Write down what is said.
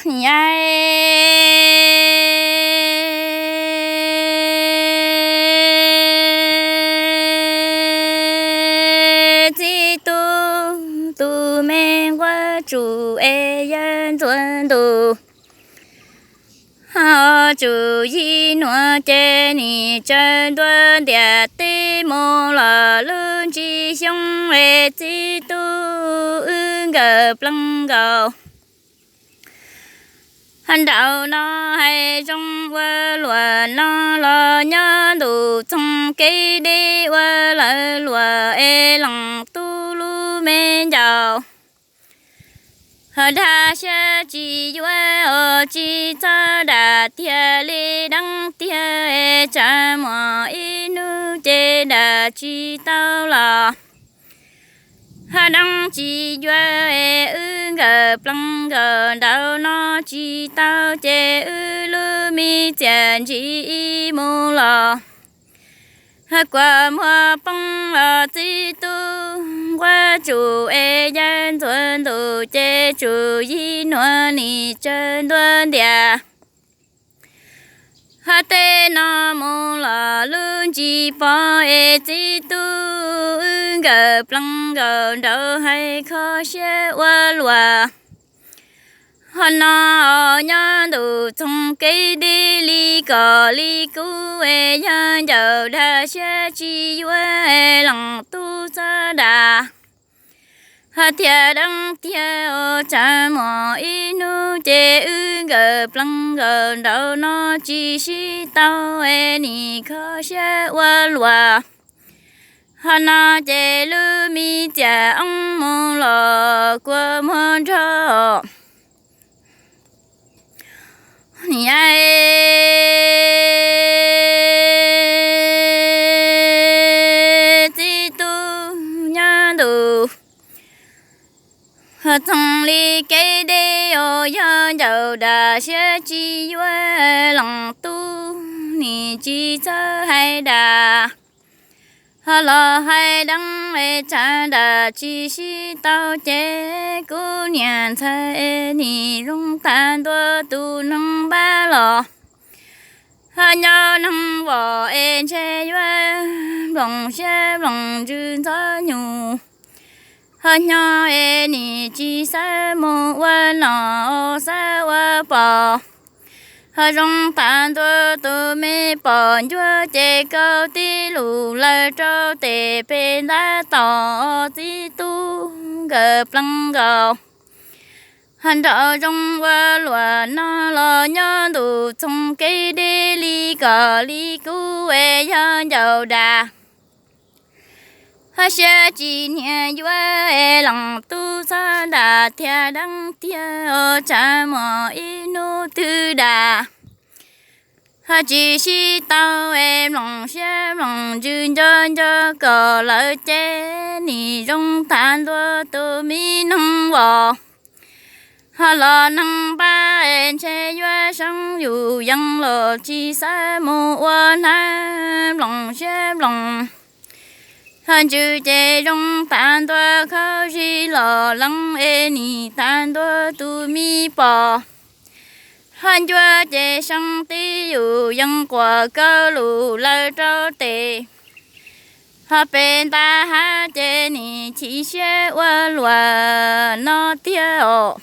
Niam, txiv tub tus me nquab tsum es yawg ntxuav ntuj, ho tsum yig nuav ces nim tsaws ntua ntiam teb mus los lub ntsig xyoob es txiv tub wb nkawm pleev nkaus. Nraum no hais zoo ua luam no los nyob ntuj txoov kev deb ua lawv luam es leej tub lub me ncaus. Ho dag siab tsis yuav os, tsis txhob dag tiag li, deev tiag es tsam muaj ib hnub ces dag tsis tau los. Ho deev tsis yuav es wb nkawm pleev nkaus, nraum no tsis tau ces wb lub me txiaj ntsig ib mus los. Ho kua muag poob os txiv tub nquab tsum es yawg ntxuav ntuj ces tsum yig nuav nim tsaws ntua ntiam. Ho tej no mus los lub ntsig pov es txiv tub wb nkawm pleev nkaus, nraum hais kho siab ua luam. Ho no os nyob ntuj txoov kev deb li kom li kub es yawg ncaus, dag siab tsis yuav es leej tub txhob dag. Ho tiag deev tiag os, tsam muaj ib hnub ces wb nkawm pleev nkaus, nraum no tsis sib tau es nim kho siab ua luam. Ho no ces lub me txiaj oob mus los kua muag nrog. Niam, txiv tub nyob ntuj txoov li kev deb os, yawg ncaus, dag siab tsis yuav, leej tub nim tsis txhob hais dag. Ho los hais deev es tsam dag tsis sib tau ces kuv niam ntxhais nim zoo tag ntua tus neeg npab los. Ho nyob neeg vos es ntshe yuav nplooj siab nplooj ntsws ntxov nyug. Ho nyob es nim tsis xav mus ua nom xav ua pog. Ho zoo tag ntua tus me pog ncuav ces koj tib lus lawv rau tes pem ntab tom txiv tub nkawm pleev nkaus. Ho nraum zoo ua luam no los nyob ntuj txoov kev deb li kom li kub es yawg ncaus, dag siab tsis niam yuav es leej tub txhob dag tiag, deev tiag os, tsam muaj ib hnub twg dag. Ho tsis sib tau es nplooj siab nplooj ntsws nco nco kom lawv ces nim zoo tag ntua tus me neeg vos. Ho los neeg npab es ntshe yuav seev yus yees los tsis xav mus ua hnab nplooj siab nplooj. Ho ntsws ces zoo tag ntua khaub zig los lees es nim tag ntua tus me pog. Ho ncuav ces seev tib yus yees quas koj lus lawv rau tes. Ho pem ntab hav ces nim chim siab ua luam no tiag os.